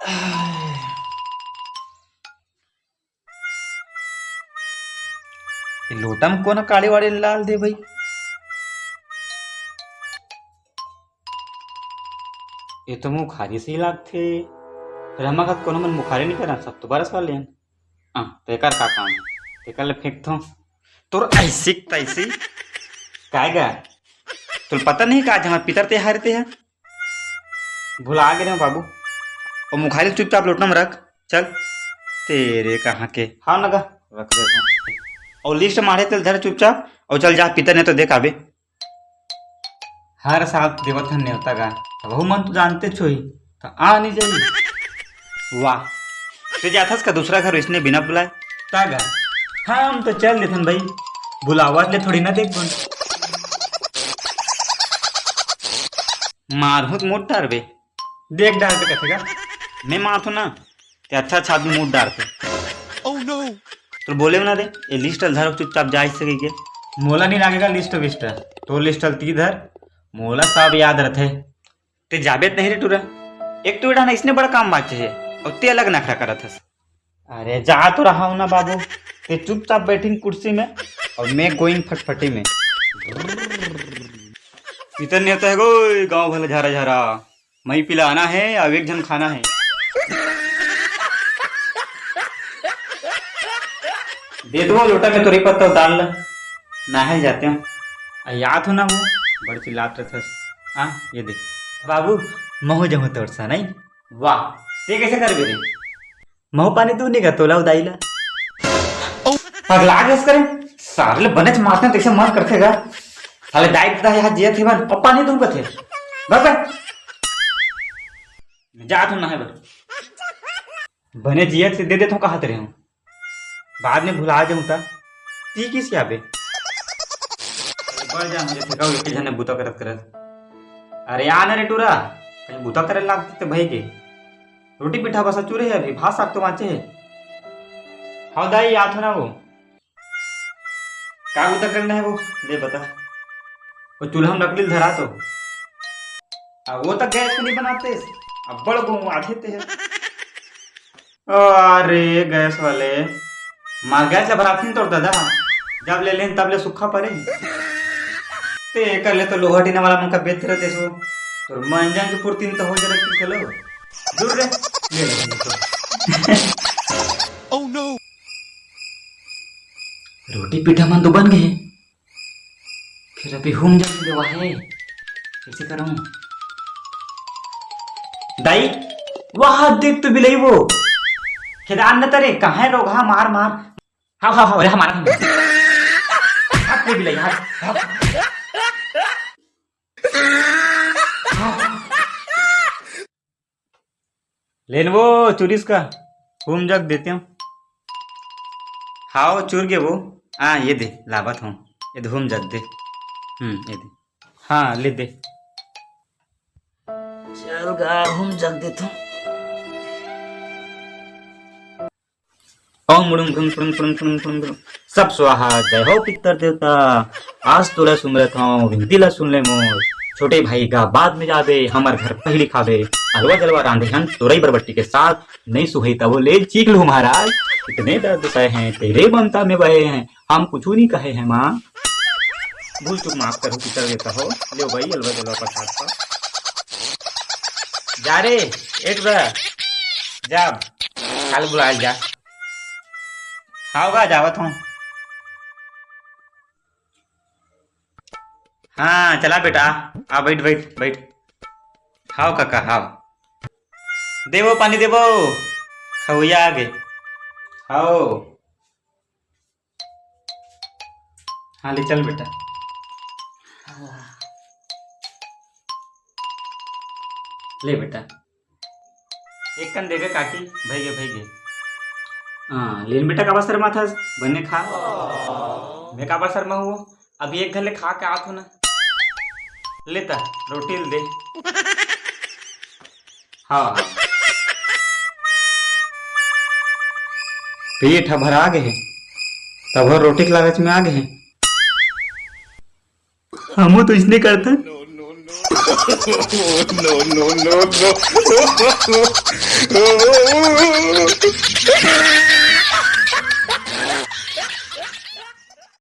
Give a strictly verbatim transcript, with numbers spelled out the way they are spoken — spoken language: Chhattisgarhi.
ये लोटा में कोन काड़ी वाड़ी लाल दे भाई? ये तो मुखारी से ही लागथे। रमा का कोनो मन मुखारी नहीं करन, सब तो बरस वाले हैं। हाँ, तो एकर का काम है? तेकर ले फेंकथों। तोर ऐसी तैसी। काय गा? तुल पता नहीं का जहाँ पितर ते हारते हैं? भुला गे रहे हो बाबू। और मुखारी चुपचाप लोटना में रख। चल। तेरे कहाँ के? हाँ ना गा, रख दे। और लिस्ट मारे तेल धर चुपचाप और चल जा, पितर ने तो देख आबे। हर साल देवत हन नेवता गा, तब वहू मन तो जानते छोही, तो आ नहीं जाई। वाह, ते जाथस का दूसरा घर इसने बिना बुलाए? ता गा, हम तो चल देथन भाई, बुलावत ले थोड़ी ना देखबन। मारहूं तो मोट डारबे। देख डार के कथेगा, मैं मारथों ना, ते अच्छा अच्छा आदमी मूड डारथे। Oh no! तो बोले ना रे, ये लिस्ट ल धर चुपचाप जा इससे कहिके। मोला नहीं लागेगा लिस्ट विस्ट, तो लिस्ट ल ती धर, मोला सब याद रथे। ते जाबे त नहीं रे टूरा, एक तो एडा ना इसने बड़ा काम बाचे है, और ते अलग नखरा करत हस। अरे जा तो रहा हूं ना बाबू, ते चुपचाप बैठिन कुर्सी में और मैं गोइंग फटफटी में। इतने होता है गो गांव भला झारा झारा, मई पिला आना है, अब एक झन खाना है। दे दो लोटा में तोरी पत्ता डाल ल, नहाए जाते हैं। आ, याद हो ना वो बड़ चिल्लात रहथस। हाँ, ये दे। बाबू, महू जहूं तोर सा नहीं। वाह, ते कैसे करबे रे? महू पानी तू नहीं का तोला उदाई ला। पगला गेस करे, सारे ले बनेच मारते हैं, तैसे मन करथे गा। साले दाई दाई हाथ जिया थे बन, और पानी तुम कथे। बस बस। जा तुम नहाए बर। बने जिया से दे देथों कहत रहे हूँ, बाद में भुला जाऊं ता। ती किस आबे? बढ़ जा मुझे थकाओ एक झन बूता करत करत। अरे आ ना रे टूरा, कहीं बूता करे लागते ते भाई के। रोटी पीठा बस चूरे है अभी, भात साग तो बाँचे है। हाँ दाई, आत हो ना वो। का बूता करना है वो? ले बता। वो चूल्हा में लकड़ी धरा तो। आ, वो तो गैस पे नहीं बनाते। अब बड़ गो आथे ते है। अरे गैस वाले, मार गैस ला भराथी तोर दादा। जब ले लेन तब ले सुखा परे। ते कर ले तो लोहा टीना वाला मन का बेच रहते सो। तोर मंजन के पुरतीन तो हो जरा कि चलो। दूर रे, ले ले तो। Oh no! रोटी पीठा मन तो बन गए, फिर अभी हूम जग देवा है, कैसे करूं? दाई, वाह देख तो बिलाई वो। केदार न तरे, कहाँ है रोगहा मार मार। हाँ, हाँ, हाँ, अरे हमारा। हट ले बिलाई, हट, हट। लेन वो चुरिस का, हूम जग देते हूँ। हाँ, वो चुर गे वो। हाँ, ये दे, लावत हूँ। ये दे, हूम जग दे। हम्म, ये दे। हाँ, ले दे। चल गा, हूम जग देते हूँ। ओम मुड़ुम घुम फुड़ुम फुड़ुम फुड़ुम फुड़ुम फुड़ुम। सब स्वाहा, जय हो पितर देवता। आज तोला सुमरत हूँ, विनती ला सुन ले मोर। छोटे भाई का बाद में जाबे, हमर घर पहली खाबे। अलवा जलवा रांधे हन, तोरई बरबट्टी के साथ। नहीं सुहई तब ले चीख लू महाराज। इतने दर्द सहे हैं, तेरे ममता में बहे हैं। हम कुछ नहीं कहे हैं माँ। भूल चूक माफ करो, पितर देवता हो। ले भाई, अलवा जलवा प्रसाद का। जा रे, एक बार। जा, काल बुलाए जा। हाँ गा, जावत हूँ। हाँ, चला बेटा, आ बैठ, बैठ, बैठ। हाव काका, हाव। देवो, पानी देवो। खवैया आ गे। हाव। हाँ, ले चल बेटा। ले बेटा। एक कन देबे काकी, भई गे, भई गे। हाँ, लेन बेटा, काबर शर्माथस? बने खा। मैं काबर शर्माहूँ? अभी एक घर ले खा के आत हो ना। ले ता, रोटी ल दे। हाँ, हाँ। पेट ह भरा गे हे, तब रोटी के लालच में आ गे हे। हमू तो इसने करथन। No, no, no, no.